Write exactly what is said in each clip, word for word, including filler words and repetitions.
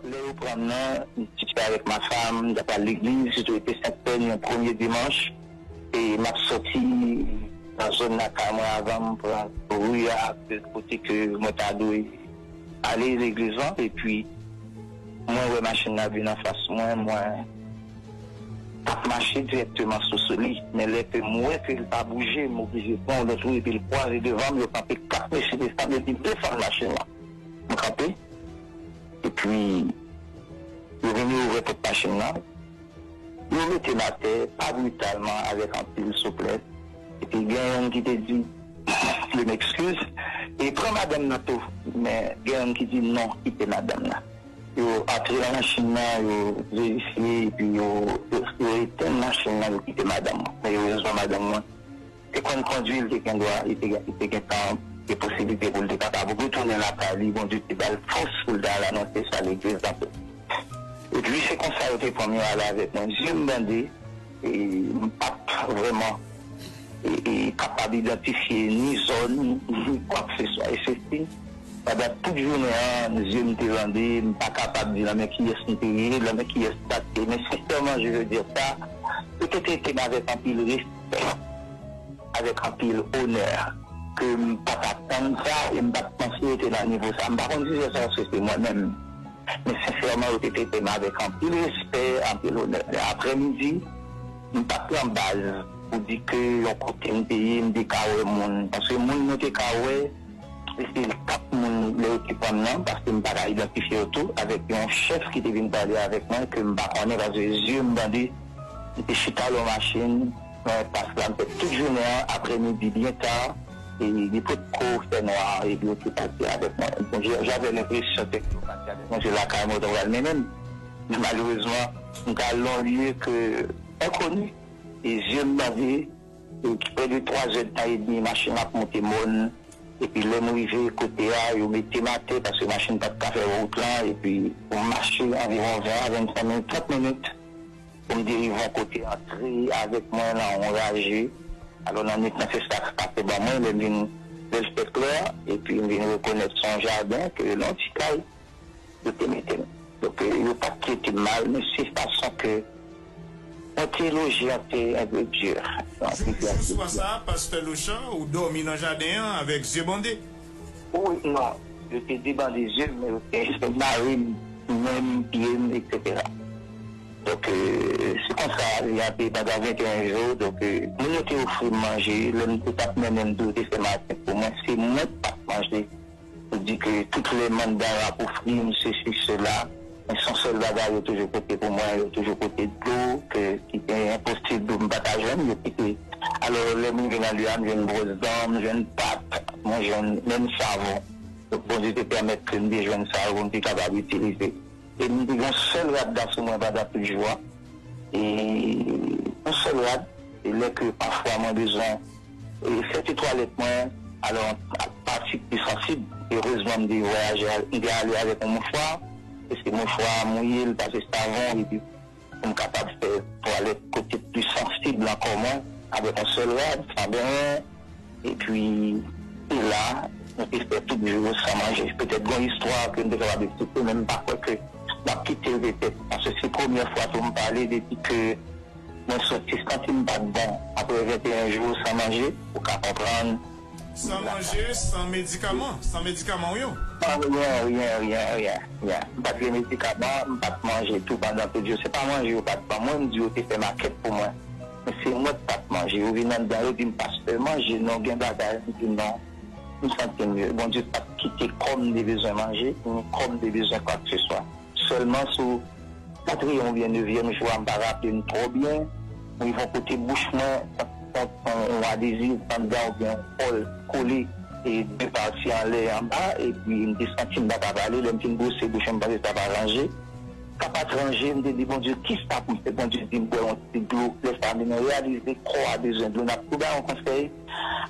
Lè yo pran m nan, m t ap avèk ma fam, m t ap al legliz, sitou ete Sentpè, yon premye dimanch. E m ap sòti nan zòn lakay mwen avan m pran ri a, kote ke mwen ta dwe ale legliz lan. Epi, mwen wè machin nan vin anfas mwen, mwen t ap mache dirèkteman sou, sou li. Men lè ke m wè ke l pa bouje, m oblije pran yon lòt wout epi l kwaze devan m, yo kanpe kat mesye desann, yo di, "Desann machin nan." M kanpe. Epi, yo vin ouvè pòt machin nan. Yo mete m atè, pa britalman, avèk anpil souplès. Epi gen youn ki te di, je m'excuse, e pran madanm nan tou. Men gen youn ki di non, kite madanm nan. Yo antre nan machin nan, yo verifye, epi yo, yo, yo etenn machin nan, yo kite madanm mwen. Men erezman, madanm mwen te konn kondui, li te gen dwa, li te gen, li te gen tan, gen posiblite pou l te kapab retounen lakay li. Bondye te ba l fòs pou l ta al anonse sa legliz lan tou. Epi se konsa yo te pran m, yo ale avèk mwen. Zye m bande, e m pa t vrèman, e, e, kapab idantifye ni zòn, ni kwakeseswa. E se si, pandan tout jounen an, zye m te bande, m pa kapab di nan men kiyès m te ye, nan men kiyès m pa t ye. Men sensèman, je veux dire ça, yo te trete m avèk anpil respè, avèk anpil onè, ke m pa t atann sa, e m pa t panse yo te nan nivo sa. M pa konn si se sa, paske se mwen menm. Men sensèman, yo te trete m avèk anpil respè, anpil onè. Aprèmidi, m pa t nan baz pou di ke yon kote m te ye, m te ka wè moun. Paske moun mwen te ka wè, se kat moun lè yo te pran m nan, paske m pa ka idantifye yo tou, avèk yon chèf ki te vin pale avèk mwen, ke m pa konnen, paske zye m bande, m te chita lè yon machin, nan enpas la, m fè tout jounen an, aprèmidi byen ta, e li potko fè nwa, epi yo te pati avèk mwen. Bon, j-, j'avais l'impression ke yo pati avèk mwen, se lakay mwen yo t ap pral mennen m. Men malerezman, m t al nan yon lye ke enkoni, e zye m bande, e prè de twa zè tan edmi, machin ap monte mòn, epi lè m rive kote a, yo mete m atè, paske machin pa t ka fè wout lan, epi m mache anviwon ven a vennsenk minit, trant minit, pou m te rive yon kote antre avèk mwen nan yon raje. Alò, nan nwit lan, se sa k pase ban mwen, lè m vin, lè l fè klè, epi m vin rekonèt se yon jaden, ke nan yon ti kay, yo te mete m. Donk, yo pa t trete m mal, men se fason ke mwen te loje an te enpe di. Jou, jou swa sa a, pastè Lochan, ou dòmi nan jaden an avèk zye bande? Wi, non. Yo te debande zye m, men yo te mare m, men m, pye m, etsetera. Donk, euh, se konsa, li ap pandan venteyen jou. Donk, euh, moun yo te ofri m manje, lè m te t ap mennen m tou, yo te fè maten pou mwen. Se mwen k pa t manje. Yo di ke tout lè manm dan ap ofri m sesi, sela, men se yon sèl bagay yo toujou pote pou mwen, yo toujou pote dlo, ke, ki te enposib pou m pa ta jwenn, yo kite. Alò, lè m rive nan lye a, m jwenn bwòs dan, m jwenn pat, mwen jwenn menm savon. Donk, Bondye te pèmèt ke m te jwenn sa yo pou m te kapab itilize. E m te gen yon sèl rad la sou mwen pandan tout jou a. E yon sèl rad. E lè ke pafwa mwen bezwen e fè ti twalèt mwen, alò, pati ki sansib, erezman, m te vwayaje, m te ale avèk yon mouchwa, paske mouchwa a mouye, l pase savon, epi pou m kapab fè twalèt kote pli sansib nan kò mwen, avèk yon sèl rad, san benyen, epi se la, nou te fè tout jou san manje. Petèt gen yon istwa ke m te kapab eksplike, men m pa kwè ke m ap kite l petèt, paske se premyè fwa tou m pale depi ke mwen soti santi m pa t bon. Apre venteyen jou san manje, ou ka konprann. San manje, san medikaman, san medikaman w yo? San ryen, ryen, ryen, ryen, ryen. M pa t gen medikaman, m pa t manje tou pandan tout jou. Se pa manje yo pa t ban mwen, m di yo te fè makèt pou mwen. Men se mwen k pa t manje. Yo vin anndan, yo di m, "Pastè, manje non, gen bagay." M di, "Non, m santi m mye." Bondye pa t kite kò m te bezwen manje, ni kò m te bezwen kwakeseswa. Sèlman sou katriyèm oubyen nevyèm jou a, m pa raple m twò byen, m rive yon kote bouch mwen, yon, yon, yon adeziv anndan oubyen yon kòl kole, e de pati anlè e anba, epi m te santi m pa ka pale, lè m fin bwose bouch mwen, m panse sa pa ranje. Sa pa t ranje, m te di, "Bondye, kisa pou m fè?" Bondye di m, "Bwè yon ti dlo." Lè sa a, m vin reyalize kò a bezwen dlo. N ap tou ba yon konsèy,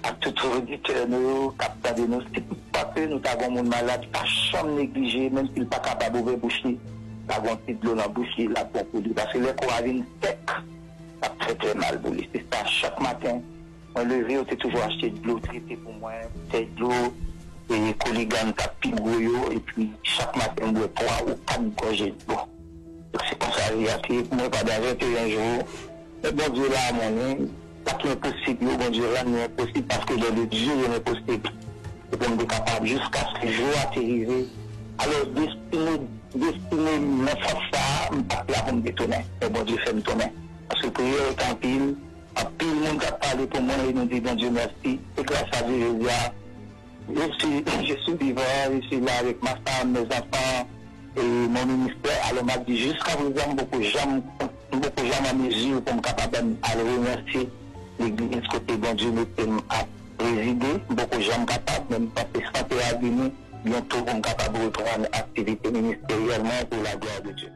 ak tout oditè nou yo k ap tande nou, si toutfwa ke nou ta gen yon moun malad, pa janm neglije, menm si l pa kapab ouvè bouch li, pa gen yon ti dlo nan bouch li, l ap bon pou li. Paske lè kò a vin sèk, l ap trè, trè mal pou li. Se sa, chak maten, mwen leve, yo te toujou achte dlo trete pou mwen, boutèy dlo, e Kouligann t ap pi gwo yo, epi chak maten m bwè twa ou kat gòje dlo. Donk, se konsa vi a te ye pou mwen pandan venteyen jou. Men Bondye la, mwen, sa ki enposib yo, Bondye rann yo enposib, paske dans le Dieu, rien n'est possible. E pou m te kapab, jiskaske jou a te rive. Alò, destine, destine m nan sans sa a, m pa t la pou m te tounen. Men Bondye fè m tounen. Paske priyè yo te anpil, anpil moun t ap pale pou mwen, e nou di Bondye mèsi. E gras a Dye, jodi a, je suis, je suis vivant, je suis là avec ma femme, mes enfants, et mon ministère. Alò, m ap di, jiska prezan, m poko janm, m poko janm an mezi pou m kapab al remèsye legliz kote Bondye mete m ap prezide. M poko janm kapab, men m panse sante a vini byento pou m kapab reprann aktivite ministeryèl mwen pour la gloire de Dieu.